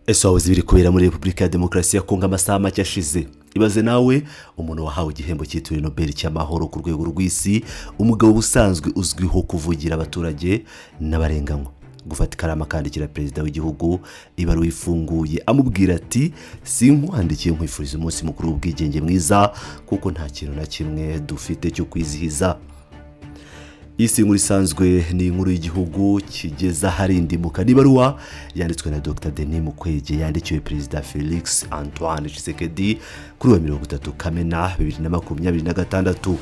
Ese waba uzi ibiri kubera muri Repubulika ya Demokarasi ya Kongo amasaha make ashize? Ibaze nawe, umuntu wahawe igihembo cyitiriwe Nobel cy'amahoro ku rwego rw'isi, umugabo ubusanzwe uzwiho kuvugira abaturage n'abarenganywa, gufata ikaramu akandikira perezida w'igihugu ibaruwa ifunguye, amubwira ati: "Sinkwandikiye nkwifuriza umunsi mukuru w'ubwigenge mwiza, kuko nta kintu na kimwe dufite cyo kwizihiza." Iyi si inkuru isanzwe, ni inkuru y'igihugu kigeze aharindimuka. N'ibaruwa yanditswe na Dr Denis Mukwege, yandikiwe Perezida Felix Antoine Tshisekedi kuri wa 30 Kamena 2026,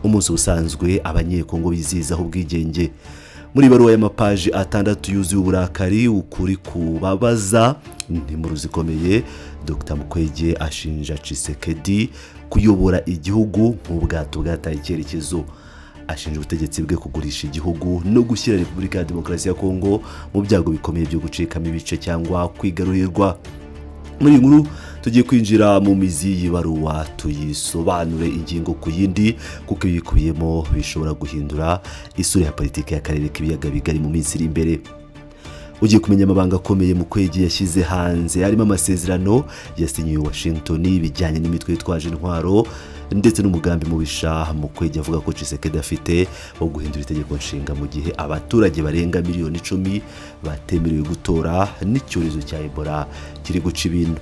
umunsi ubusanzwe Abanyekongo bizihizaho ubwigenge. Muri ibaruwa y'amapaji 6 yuzuye uburakari, ukuri kubabaza n'inkuru zikomeye, Dr Mukwege ashinja Tshisekedi kuyobora igihugu nk'ubwato bwataye icyerekezo. Ashinja ubutegetsi bwe kugurisha igihugu no gushyira Repubulika ya Demokarasi ya Kongo mu byago bikomeye byo gucikamo ibice cyangwa kwigarurirwa. Muri iyi nkuru tugiye kwinjira mu mizi y'ibaruwa, tuyisobanure ingingo ku yindi, kuko ibiyikubiyemo bishobora guhindura isura ya politiki y'akarere k'Ibiyaga Bigari mu minsi iri imbere. Ugiye kumenya amabanga akomeye Mukwege yashyize hanze, harimo amasezerano yasinyiwe Washington bijyanye n'imitwe yitwaje intwaro, ndetse n'umugambi mubisha Mukwege avuga ko Tshisekedi afite wo guhindura itegeko nshinga, mu gihe abaturage barenga miliyoni 10 batemerewe gutora n'icyorezo cya Ebola kiri guca ibintu.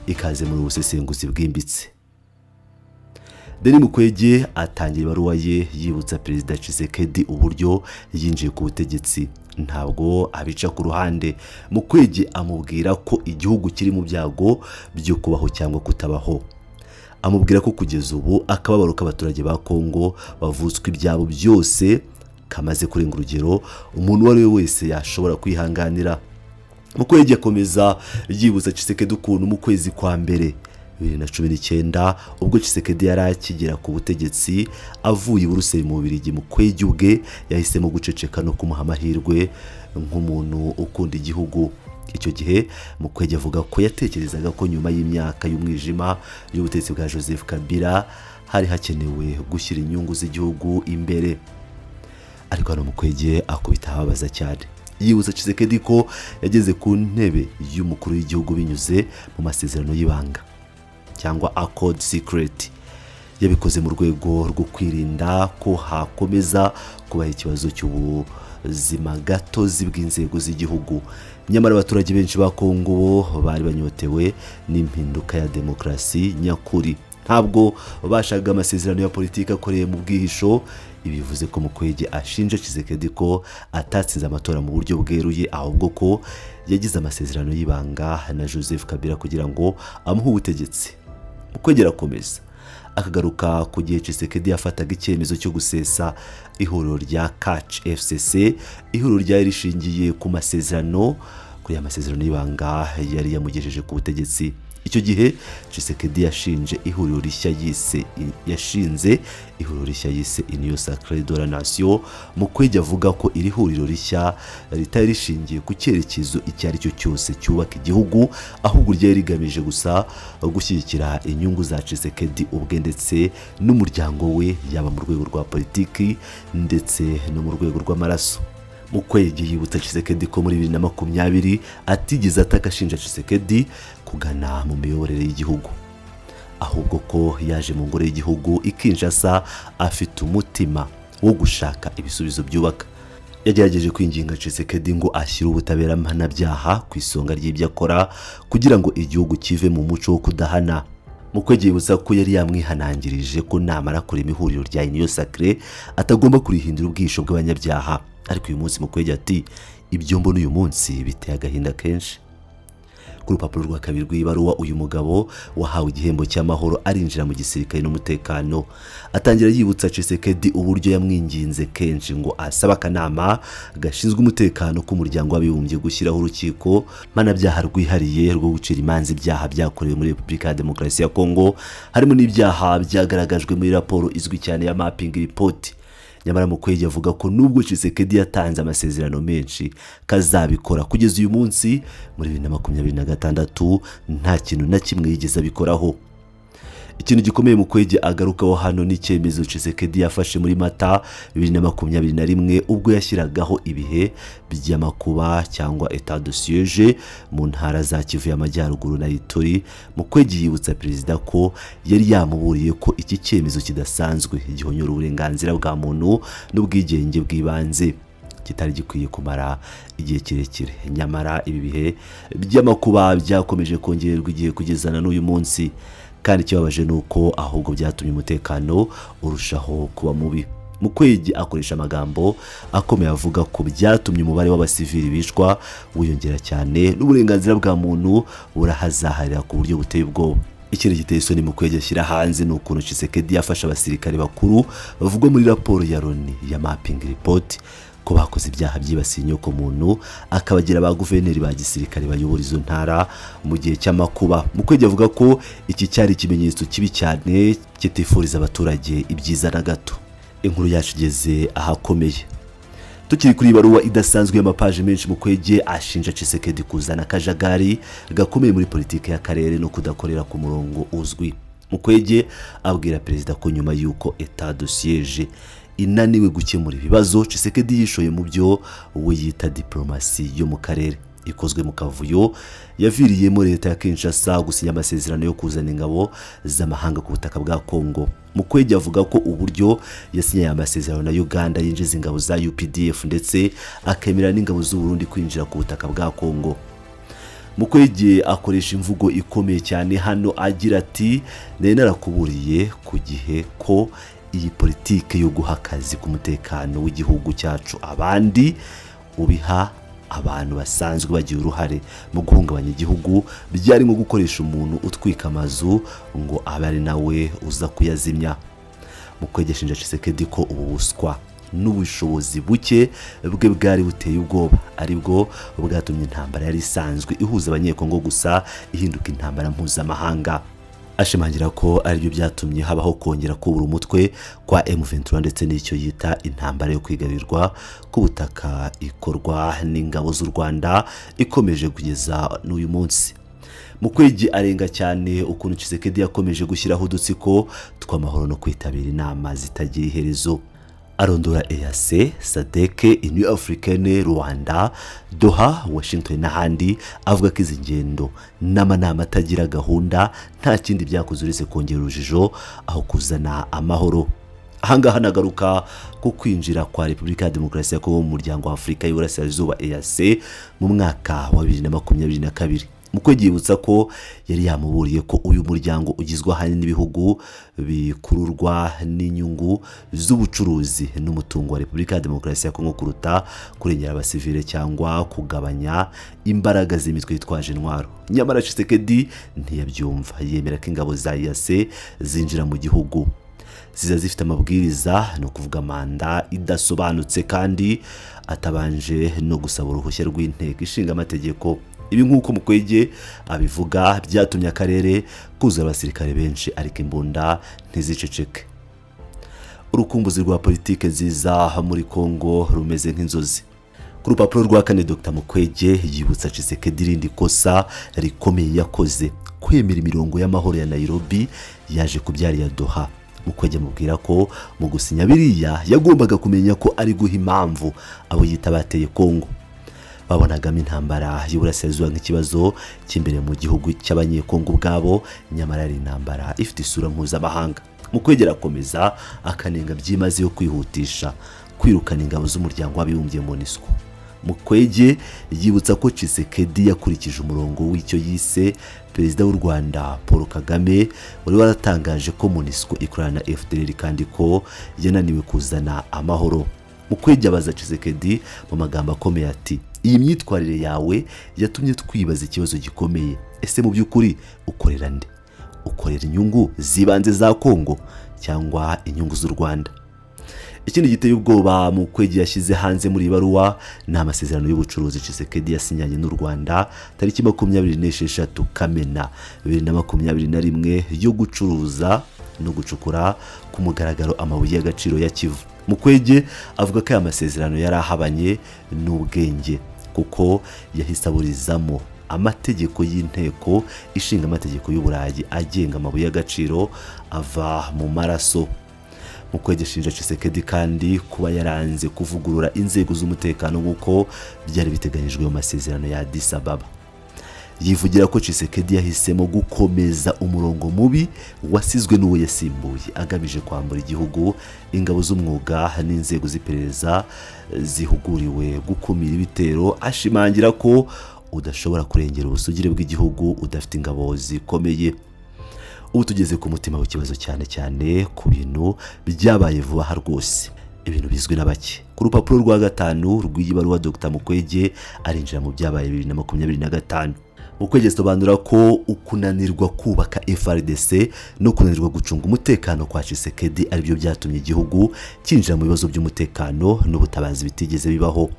Ikaze muri ubu busesenguzi bwimbitse. Denis Mukwege atangira ibaruwa ye yibutsa Perezida Tshisekedi uburyo yinjiye ku butegetsi. Ntabwo abica ku ruhande. Mukwege amubwira ko igihugu kiri mu byago byo kubaho cyangwa kutabaho. Amubwira ko kugeza ubu akababaro k'abaturage ba Kongo bavutswa ibyabo byose kamaze kurenga urugero umuntu uwo ari we wese yashobora kwihanganira. Mukwege akomeza yibutsa Tshisekedi ukuntu mu kwezi kwa mbere 2019, ubwo Tshisekedi yari akigera ku butegetsi avuye i Buruseli mu Bubiligi, Mukwege ubwe yahisemo guceceka no kumuha amahirwe nk'umuntu ukunda igihugu. Icyo gihe Mukwege avuga ko yatekerezaga ko nyuma y'imyaka y'umwijima y'ubutegetsi bwa Joseph Kabila hari hakenewe gushyira inyungu z'igihugu imbere. Ariko hano Mukwege akubita ahababaza cyane. Yibutsa Tshisekedi ko yageze ku ntebe y'umukuru w'igihugu binyuze mu masezerano y'ibanga cyangwa accord secret. Yabikoze mu rwego rwo kwirinda ko hakomeza kubaho ikibazo cy'ubuzima gatozi bw'inzego z'igihugu. Nyamara abaturage benshi ba Kongo bo bari banyotewe n'impinduka ya demokarasi nyakuri, ntabwo bashakaga amasezerano ya politiki akoreye mu bwihisho. Ibi bivuze ko Mukwege ashinja Tshisekedi ko atatsinze amatora mu buryo bweruye, ahubwo ko yagize amasezerano y'ibanga na Joseph Kabila kugira ngo amuhe ubutegetsi. Mukwege arakomeza akagaruka ku gihe Tshisekedi yafataga icyemezo cyo gusesa ihuriro rya CACH FCC, ihuriro ryari rishingiye ku masezerano, kuri ya masezerano y'ibanga yari yamugejeje ku butegetsi. Icyo gihe Tshisekedi yashinje ihuriro rishya yise, yashinze ihuriro rishya yise Union Sacrée de la Nation. Mukwege avuga ko iri huriro rishya ritari rishingiye ku cyerekezo icyo ari cyo cyose cyubaka igihugu, ahubwo ryari rigamije gusa gushyigikira inyungu za Tshisekedi ubwe ndetse n'umuryango we, yaba mu rwego rwa politiki ndetse no mu rwego rw'amaraso. Mukwege yibutsa Tshisekedi ko muri 2020 atigeze ataka ashinja Tshisekedi kugana mu miyoborere y'igihugu, ahubwo ko yaje mu ngoro y'igihugu i Kinshasa afite umutima wo gushaka ibisubizo byubaka. Yagerageje kwinginga Tshisekedi ngo ashyire ubutabera mpanabyaha ku isonga ry'ibyo akora, kugira ngo igihugu kive mu muco wo kudahana. Mukwege yibutsa ko yari yamwihanangirije ko namara kurema ihuriro rya Union Sacrée atagomba kurihindura ubwihisho bw'abanyabyaha. Ariko uyu munsi, Mukwege ati: "Ibyo mbona uyu munsi biteye agahinda kenshi." Ku rupapuro rwa kabiri rw'ibaruwa, uyu mugabo wahawe igihembo cy'amahoro arinjira mu gisirikare n'umutekano. Atangira yibutsa Tshisekedi uburyo yamwinginze kenshi ngo asabe akanama gashinzwe umutekano k'Umuryango w'Abibumbye gushyiraho urukiko mpanabyaha rwihariye rwo gucira imanza ibyaha byakorewe muri Repubulika ya Demokarasi ya Kongo, harimo n'ibyaha byagaragajwe muri raporo izwi cyane ya Mapping Report. Nyamara Mukwege avuga ko nubwo Tshisekedi yatanze amasezerano menshi kazabikora, kugeza uyu munsi muri 2026 nta kintu na kimwe yigeze abikoraho. Ikintu gikomeye Mukwege agarukaho hano ni icyemezo Tshisekedi yafashe muri Mata 2021, ubwo yashyiragaho ibihe by'amakuba cyangwa état de siège mu ntara za Kivu y'Amajyaruguru na Ituri. Mukwege yibutsa perezida ko yari yamuburiye ko iki cyemezo kidasanzwe gihonyora uburenganzira bwa muntu n'ubwigenge bw'ibanze kitari gikwiye kumara igihe kirekire. Nyamara ibi bihe by'amakuba byakomeje kongererwa igihe kugeza na n'uyu munsi, kandi ikibabaje ni uko ahubwo byatumye umutekano urushaho kuba mubi. Mukwege akoresha amagambo akomeye avuga ko byatumye umubare w'abasivili bicwa wiyongera cyane, n'uburenganzira bwa muntu burahazaharira ku buryo buteye ubwoba. Ikindi giteye isoni Mukwege ashyira hanze ni ukuntu Tshisekedi yafashe abasirikare bakuru bavugwa muri raporo ya Loni ya Mapping Report ko bakoze ibyaha byibasiye inyoko muntu, akabagira ba guverineri ba gisirikare bayobora izo ntara mu gihe cy'amakuba. Mukwege avuga ko iki cyari ikimenyetso kibi cyane kitifuriza abaturage ibyiza na gato. Inkuru yacu igeze ahakomeye. Tukiri kuri ibaruwa idasanzwe y'amapaje menshi, Mukwege ashinja Tshisekedi kuzana akajagari gakomeye muri politiki y'akarere no kudakorera ku murongo uzwi. Mukwege abwira perezida ko nyuma y'uko état de siège inaniwe gukemura ibibazo, Tshisekedi yishoye mu byo we yita diplomasi yo mu karere ikozwe mu kavuyo, yaviriyemo leta ya Kinshasa gusinya amasezerano yo kuzana ingabo z'amahanga ku butaka bwa Kongo. Mukwege avuga ko uburyo yasinye aya masezerano na Uganda yinjiza ingabo za UPDF, ndetse akemera n'ingabo z'u Burundi kwinjira ku butaka bwa Kongo. Mukwege akoresha imvugo ikomeye cyane hano agira ati: "Nari narakuburiye ku gihe ko iyi politike yo guha akazi k'umutekano w'igihugu cyacu abandi, ubiha abantu basanzwe bagira uruhare mu guhungabanya igihugu, byari nko gukoresha umuntu utwika amazu ngo abe ari nawe uza kuyazimya." Mukwege ashinja Tshisekedi ko ubu buswa n'ubushobozi buke bwe bwari buteye ubwoba aribwo bwatumye intambara yari isanzwe ihuza Abanyekongo gusa ihinduka intambara mpuzamahanga. Ashimangira ko aribyo byatumye habaho kongera kubura umutwe kwa M23, ndetse n'icyo yita intambara yo kwigarirwa k'ubutaka ikorwa n'ingabo z'u Rwanda ikomeje kugeza n'uyu munsi. Mukwege arenga cyane ukuntu Tshisekedi yakomeje gushyiraho udutsiko tw'amahoro no kwitabira inama zitagira iherezo. Arondora EAC, SADC, Union Africaine, Rwanda, Doha, Washington n'ahandi, avuga ko izi ngendo n'amanama atagira gahunda nta kindi byakoze uretse kongera urujijo aho kuzana amahoro. Ahangaha nagaruka ku kwinjira kwa Repubulika ya Demokarasi ya Kongo mu Muryango wa Afurika y'Iburasirazuba, EAC, mu mwaka wa 2022. Mukwege yibutsa ko yari yamuburiye ko uyu muryango ugizwe ahanini n'ibihugu bikururwa n'inyungu z'ubucuruzi n'umutungo wa Repubulika ya Demokarasi ya Kongo kuruta kurengera abasivile cyangwa kugabanya imbaraga z'imitwe yitwaje intwaro. Nyamara Tshisekedi ntiyabyumva, yemera ko ingabo za EAC zinjira mu gihugu ziza zifite amabwiriza, ni ukuvuga manda idasobanutse, kandi atabanje no gusaba uruhushya rw'Inteko Ishinga Amategeko. Ibi, nk'uko Mukwege abivuga, byatumye akarere kuzura abasirikare benshi ariko imbunda ntiziceceke. Urukumbuzi rwa politike nziza muri Kongo rumeze nk'inzozi. Ku rupapuro rwa kane, Dr Mukwege yibutsa Tshisekedi irindi kosa rikomeye yakoze: kwemera imirongo y'amahoro ya Nairobi yaje kubyara iya Doha. Mukwege amubwira ko mu gusinya biriya yagombaga kumenya ko ari guha impamvu abo yita bateye Kongo. Babonagamo intambara y'Uburasirazuba nk'ikibazo cy'imbere mu gihugu cy'Abanyekongo ubwabo, nyamara ari intambara ifite isura mpuzamahanga. Mukwege arakomeza akanenga byimazeyo kwihutisha kwirukana ingabo z'Umuryango w'Abibumbye MONUSCO. Mukwege yibutsa ko Tshisekedi yakurikije umurongo w'icyo yise perezida w'u Rwanda Paul Kagame, wari waratangaje ko MONUSCO ikorana na FDLR kandi ko yananiwe kuzana amahoro. Mukwege abaza Tshisekedi mu magambo akomeye ati: "Iyi myitwarire yawe yatumye twibaza ikibazo gikomeye: ese mu by'ukuri ukorera nde? Ukorera inyungu z'ibanze za Kongo cyangwa inyungu z'u Rwanda?" Ikindi giteye ubwoba Mukwege yashyize hanze muri ibaruwa ni amasezerano y'ubucuruzi Tshisekedi yasinyanye n'u Rwanda tariki 26 Kamena 2021, yo gucuruza no gucukura ku mugaragaro amabuye y'agaciro ya Kivu. Mukwege avuga ko aya masezerano yari ahabanye n'ubwenge kuko yahise aburizamo Amategeko y'Inteko Ishinga Amategeko y'Uburayi agenga amabuye y'agaciro ava mu maraso. Mukwege ashinja Tshisekedi kandi kuba yaranze kuvugurura inzego z'umutekano nk'uko byari biteganyijwe mu masezerano ya Addis Ababa. Yivugira ko Tshisekedi yahisemo gukomeza umurongo mubi wasizwe n'uwo yasimbuye, agamije kwambura igihugu ingabo z'umwuga n'inzego z'iperereza zihuguriwe gukumira ibitero. Ashimangira ko udashobora kurengera ubusugire bw'igihugu udafite ingabo zikomeye. Ubu tugeze ku mutima w'ikibazo, cyane cyane ku bintu byabaye vuba aha rwose, ibintu bizwi na bake. Ku rupapuro rwa gatanu rw'iyi baruwa, Dr Mukwege arinjira mu byabaye 2025. Mukwege asobanura ko ukunanirwa kubaka FARDC no kunanirwa gucunga umutekano kwa Tshisekedi aribyo byatumye igihugu cyinjira mu bibazo by'umutekano n'ubutabazi bitigeze bibaho,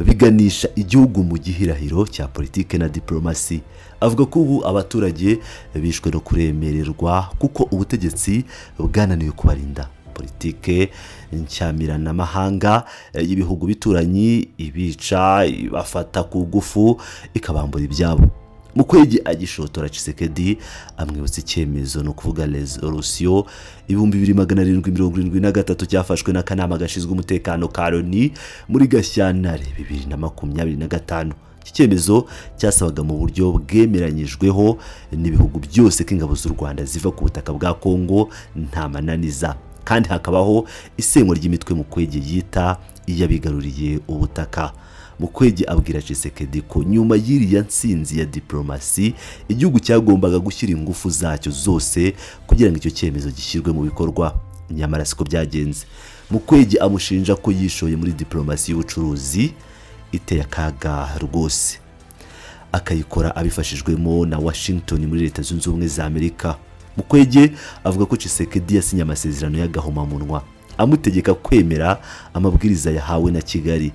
biganisha igihugu mu gihirahiro cya politike na diplomasi. Avuga ko ubu abaturage bishwe no kuremererwa kuko ubutegetsi bwananiwe kubarinda. Politike nshyamirana y'ibihugu bituranyi ibica, ibafata ku ngufu, ikabambura ibyabo. Mukwege agishotora Tshisekedi, amwibutsa icyemezo, ni ukuvuga resolution 2773, cyafashwe n'akanama gashinzwe umutekano ka Loni muri Gashyantare 2025. Iki cyemezo cyasabaga mu buryo bwemeranyijweho n'ibihugu byose ko ingabo z'u Rwanda ziva ku butaka bwa Kongo nta mananiza, kandi hakabaho isenywa ry'imitwe Mukwege yita iy'abigaruriye ubutaka. Mukwege abwira Tshisekedi ko nyuma y'iriya nsinzi ya diplomasi, igihugu cyagombaga gushyira ingufu zacyo zose kugira ngo icyo cyemezo gishyirwe mu bikorwa, nyamara siko byagenze. Mukwege amushinja ko yishoye muri diplomasi y'ubucuruzi iteye akaga rwose, akayikora abifashijwemo na Washington muri Leta Zunze Ubumwe za Amerika. Mukwege avuga ko Tshisekedi yasinye amasezerano y'agahomamunwa amutegeka kwemera amabwiriza yahawe na Kigali,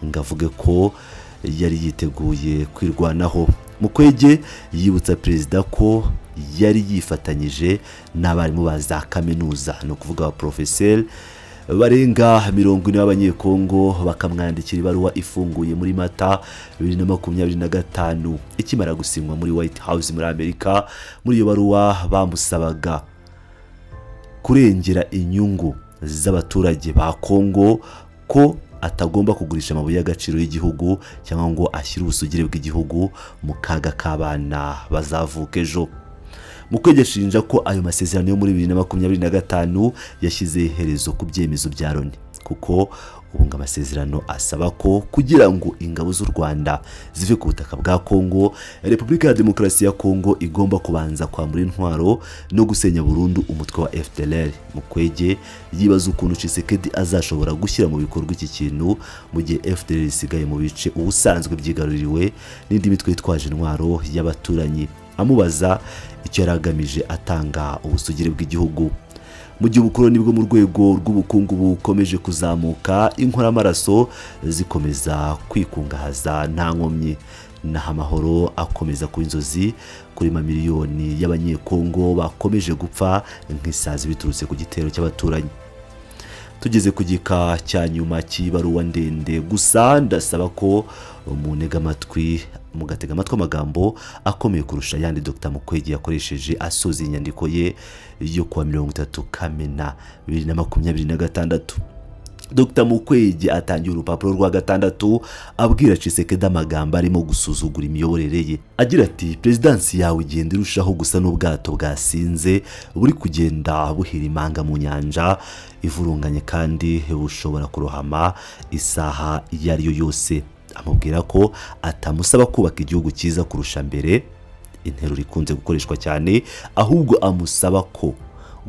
ngo avuge ko yari yiteguye kwirwanaho. Mukwege yibutsa perezida ko yari yifatanyije n'abarimu ba za kaminuza, ni ukuvuga abaporofeseri barenga 40 b'Abanyekongo, bakamwandikira ibaruwa ifunguye muri Mata 2025, ikimara gusinywa muri White House muri Amerika. Muri iyo baruwa bamusabaga kurengera inyungu z'abaturage ba Kongo, ko atagomba kugurisha amabuye y'agaciro y'igihugu cyangwa ngo ashyire ubusugire bw'igihugu mu kaga k'abana bazavuka ejo. Mukwege ashinja ko ayo masezerano yo muri 2025 yashyize iherezo ku byemezo bya Loni, kuko ubu ngo amasezerano asaba ko kugira ngo ingabo z'u Rwanda zive ku butaka bwa Kongo, Repubulika ya Demokarasi ya Kongo igomba kubanza kwambura intwaro no gusenya burundu umutwe wa FDLR. Mukwege yibaza ukuntu Tshisekedi azashobora gushyira mu bikorwa iki kintu mu gihe FDLR isigaye mu bice ubusanzwe byigaruriwe n'indi mitwe yitwaje intwaro y'abaturanyi. Amubaza icyo yari agamije atanga ubusugire bw'igihugu mu gihe ubukoloni bwo mu rwego rw'ubukungu bukomeje kuzamuka, inkoramaraso zikomeza kwikungahaza nta nkomyi, naho amahoro akomeza kuba inzozi kuri mamiliyoni y'Abanyekongo bakomeje gupfa nk'isazi biturutse ku gitero cy'abaturanyi. Tugeze ku gika cya nyuma cy'ibaruwa ndende, gusa ndasaba ko munega amatwi, mugatega amatwi amagambo akomeye kurusha ayandi Dr Mukwege yakoresheje asoza inyandiko ye yo kuwa 30 Kamena 2026. Dr Mukwege atangiye urupapuro rwa gatandatu abwira Tshisekedi amagambo arimo gusuzugura imiyoborere ye, agira ati: "Perezidansi yawe igenda irushaho gusa n'ubwato bwasinze buri kugenda buhira imanga mu nyanja ivurunganye, kandi bushobora kurohama isaha iyo ari yo yose." Amubwira ko atamusaba kubaka igihugu cyiza kurusha mbere, interuro ikunze gukoreshwa cyane, ahubwo amusaba ko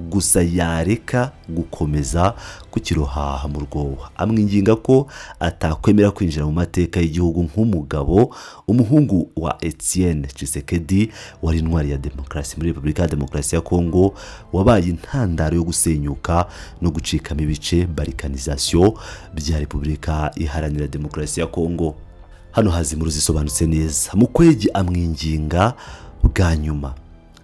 gusa yareka gukomeza kukiroha mu rwobo. Amwinginga ko atakwemera kwinjira mu mateka y'igihugu nk'umugabo, umuhungu wa Etienne Tshisekedi wari intwari ya demokarasi muri Repubulika ya Demokarasi ya Kongo, wabaye intandaro yo gusenyuka no gucikamo ibice, balkanisation, bya Repubulika Iharanira Demokarasi ya Kongo. Hano haza inkuru zisobanutse neza. Mukwege amwinginga bwa nyuma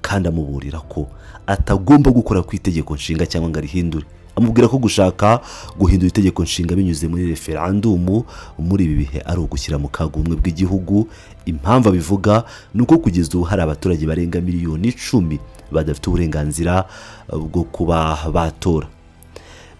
kandi amuburira ko atagomba gukora ku itegeko nshinga cyangwa ngo arihindure. Amubwira ko gushaka guhindura itegeko nshinga binyuze muri referandumu muri ibi bihe ari ugushyira mu kaga ubumwe bw'igihugu. Impamvu abivuga ni uko kugeza ubu hari abaturage barenga miliyoni 10 badafite uburenganzira bwo kuba batora.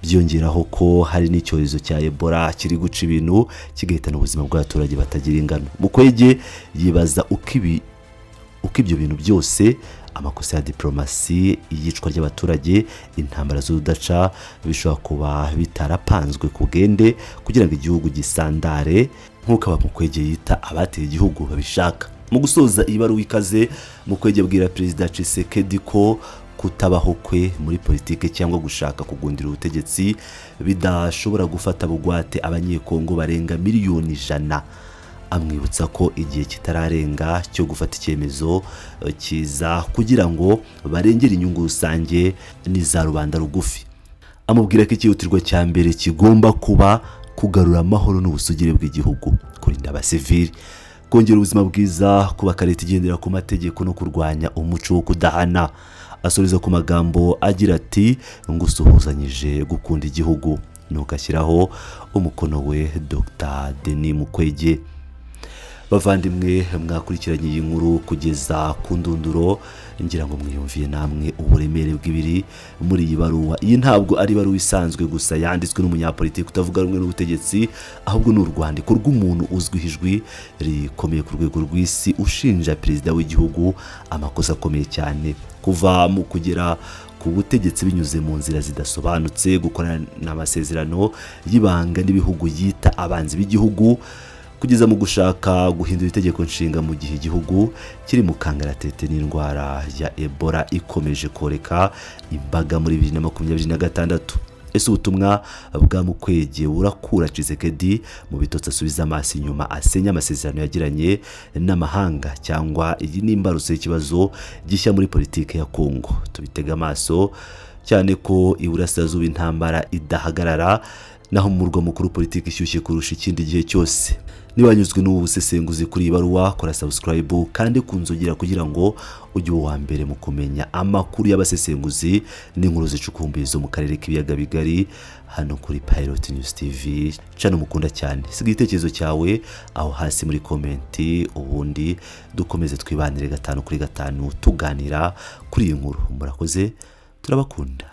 Byiyongeraho ko hari n'icyorezo cya Ebola kiri guca ibintu, kigahitana ubuzima bw'abaturage batagira ingano. Mukwege yibaza uko ibyo bintu byose, amakosa ya diporomasi, iyicwa ry'abaturage, intambara z'urudaca, bishobora kuba bitarapanzwe ku bwende kugira ngo igihugu gisandare nk'uko aba Mukwege yita abateye igihugu babishaka. Mu gusoza iyi baruwa ikaze, Mukwege abwira Perezida Tshisekedi ko kutabaho kwe muri politike cyangwa gushaka kugundira ubutegetsi bidashobora gufata bugwate Abanyekongo barenga miliyoni 100. Amwibutsa ko igihe kitararenga cyo gufata icyemezo cyiza kugira ngo barengere inyungu rusange n'iza rubanda rugufi. Amubwira ko icyihutirwa cya mbere kigomba kuba kugarura amahoro n'ubusugire bw'igihugu, kurinda abasivili, kongera ubuzima bwiza, kubaka leta igendera ku mategeko no kurwanya umuco wo kudahana. Asoreza ku magambo agira ati: "Ngusuhuzanyije gukunda igihugu." Nuko ashyiraho umukono we, Dr Denis Mukwege. Bavandimwe mwakurikiranye iyi nkuru kugeza ku ndunduro, ngira ngo mwiyumviye namwe uburemere bw'ibiri muri iyi baruwa. Iyi ntabwo ari ibaruwa isanzwe gusa yanditswe n'umunyapolitiki utavuga rumwe n'ubutegetsi, ahubwo ni urwandiko rw'umuntu uzwiho ijwi rikomeye ku rwego rw'isi, ushinja perezida w'igihugu amakosa akomeye cyane, kuva mu kugera ku butegetsi binyuze mu nzira zidasobanutse, gukorana amasezerano y'ibanga n'ibihugu yita abanzi b'igihugu, kugeza mu gushaka guhindura itegeko nshinga mu gihe igihugu kiri mu kangaratete n'indwara ya Ebola ikomeje koreka imbaga muri 2026. Ese ubutumwa bwa Mukwege burakura Tshisekedi mu bitotsi, asubiza amaso inyuma, asenya amasezerano yagiranye n'amahanga, cyangwa iyi ni imbarutso y'ikibazo gishya muri politiki ya Kongo? Tubitega amaso, cyane ko iburasirazuba intambara idahagarara, naho mu murwa mukuru politiki ishyushye kurusha ikindi gihe cyose. Niba wanyuzwe n'ubu busesenguzi kuri iyi baruwa, kora subscribe kandi ku nzogera kugira ngo ujye uwa mbere mu kumenya amakuru y'abasesenguzi n'inkuru zicukumbuye zo mu karere k'Ibiyaga Bigari, hano kuri Pilot News TV cano mukunda cyane. Siga igitekerezo cyawe aho hasi muri comment, ubundi dukomeze twibanire gatanu kuri gatanu tuganira kuri iyi nkuru. Murakoze, turabakunda.